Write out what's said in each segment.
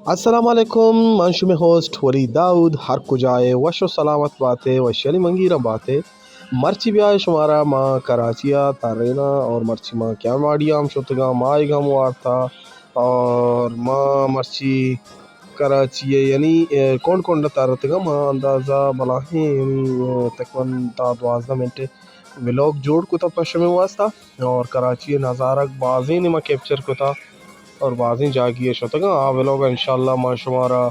السلام علیکم، من شمئے ہوسٹ ولید داؤد۔ ہر کجا ئے وش و سلامت باتے، وشیانی منگیرا باتے۔ مرچی بیا شمارا ما کراچی ءَ تریناں اور مرچی ما کیمواڑی ہم شتگاں، ماہیگ ہم وارتا اور ما مرچی کراچی ءَ یعنی، اے، کنڈ کنڈ ءَ ترتگاں۔ ما اندازہ بلاہیں یعنی، اے، تقریباً تا دوازدہ منٹ ولاگ جوڑ کتا پہ شمئے واسطہ۔ اور کراچی ءِ نظارگ بازیں ما کیپچر کتا اور بازیں جاگہے شتگاں۔ آ ولاگ انشاءاللہ ما شمارا،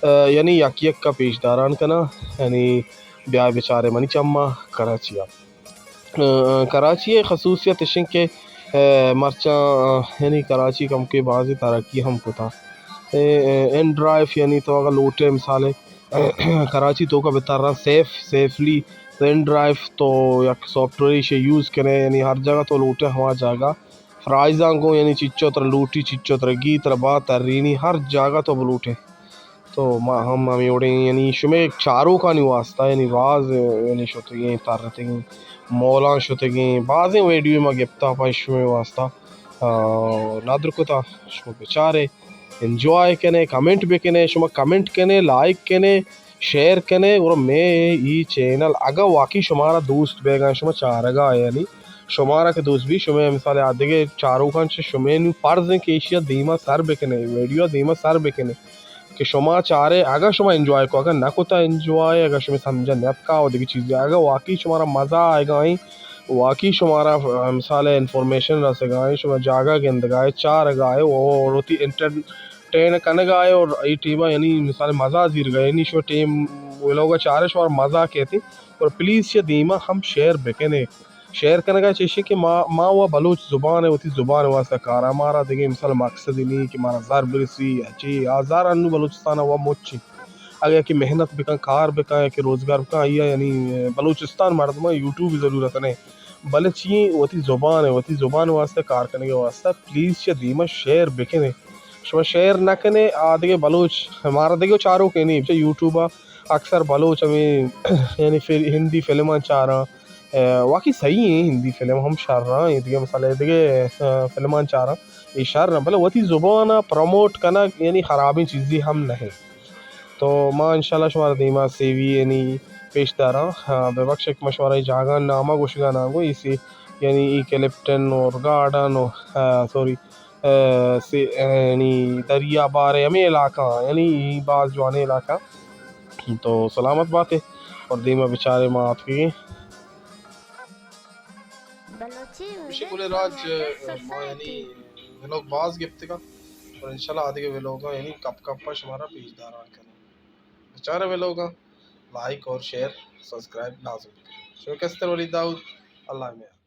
اے، یعنی یک یک ءَ پیش داران کناں۔ یعنی بیا بچارے منی چما کراچی ءَ۔ اے، کراچی ءِ خصوصیت اش انت کہ، اے، مرچاں، اے، یعنی کراچی کمکے بازیں ترقی ہم کتا۔ اے، اے، ان ڈرائیو یعنی تو اگر لوٹے مثالے کراچی توکا بترا سیف، سیفلی تو ان ڈرائیو تو یک سافٹ ویئر ایشی یوز کنے، یعنی ہر جاگہ تو لوٹے ہما جاگہ پرائزاں گوں، یعنی چچو ترا لوٹی، چچو ترا گی، ترا با ترینی، ہر جاگہ تو بلوٹے۔ تو ما ہم ہمے وڑیں، یعنی شمئے چاروکانی واسطہ، یعنی باز، یعنی شتگیں، ترتگیں، مولاں شتگیں، بازیں ویڈیو ما گپتا پہ شمئے واسطہ، آ، ندر کتا، شما بچارے۔ انجوائے کنے، کمنٹ بکنے، شما کمنٹ کنے، لائک کنے، شیئر کنے، گڑا مئے ای چینل اگاں واقعی شمارا دوست بیگا، شما چارگا یعنی شمارا کہ دوست بی، شمئے مثال آ دگہ چاروکاں چہ شمئے نوں فرض انت کہ ایشیا دیما سر بکنے، ویڈیو دیما سر بکنے کہ شما چارے، اگاں شما انجوائے کو، اگاں نہ کتا انجوائے، اگاں شمئے سمجھا نیتکا و دگہ چیزے، اگاں واقعی شمارا مزہ آئیگا ایں، واقعی شمارا، آ، مثال انفارمیشن رسگا ایں، شما جاگہ گندگا اے، چارگا اے، اور وتی انٹرٹین کنگا اے، اور ای ٹیما یعنی مثال مزہ زیرگا اے، یعنی شما ٹیم ولاگا چارے شمارا مزہ کیتی، اور پلیز چہ دیما ہم شیئر بکنے۔ شیئر کنگا چیشی کہ ما، ما و بلوچ زبان ءَ وتی زبان ءِ واسطہ کاراں، مارا دگہ مثال مقصد نی کہ مارا زر برسی یا چی، آ زر انو بلوچستان ءَ و مچ انت۔ اگہ یکے محنت بکن، کار بکن، یکے روزگار بکن، آئی ءَ یعنی بلوچستان مردماں یوٹیوب ضرورت نہ، بلے چی وتی زبان ءَ، وتی زبان ءِ واسطہ کار کنگ ءِ واسطہ پلیز چہ دیما شیئر بکنے۔ شما شیئر نہ کنے، آ دگہ بلوچ، مارا دگہ چاروک نی، چہ یوٹیوب ءَ اکثر بلوچ ہمیں یعنی فل-، ہندی فلماں چاراں، اے، واقعی صحیح ہیں، ہندی فلم ہم شر ہیں، یہ دگہ مسئلہ ہے، دگہ، اے، فلمان چاراں، یہ شر ہیں، بلے وتی زبان ءَ پروموٹ کنگ یعنی خرابیں چیزی ہم نہیں۔ تو ما انشاءاللہ شمارا دیما سیوی یعنی پیش داراں، ہاں، ببخش کہ ما شمارا یہ جاگہ نامہ گوشگا نہ گو، اسی یعنی ای کلپٹن اور گارڈن اور، آ، سوری، آ، سی-، یعنی دریا بارے ہمیں علاقہ، یعنی باز جوانیں علاقہ۔ تو سلامت باتے اور دیما بچارے ما آتکگیں۔ بلوچی گلیں راج، ما یعنی ولاگ باز گپتگا اور انشاءاللہ آدگہ ولاگاں یعنی کپ کپ شمارا پیش داران کریں۔ بچارے ولاگاں لائک اور شیئر، سبسکرائب لازم بکنیں۔ شوکستر ولید داؤد، اللہ میار۔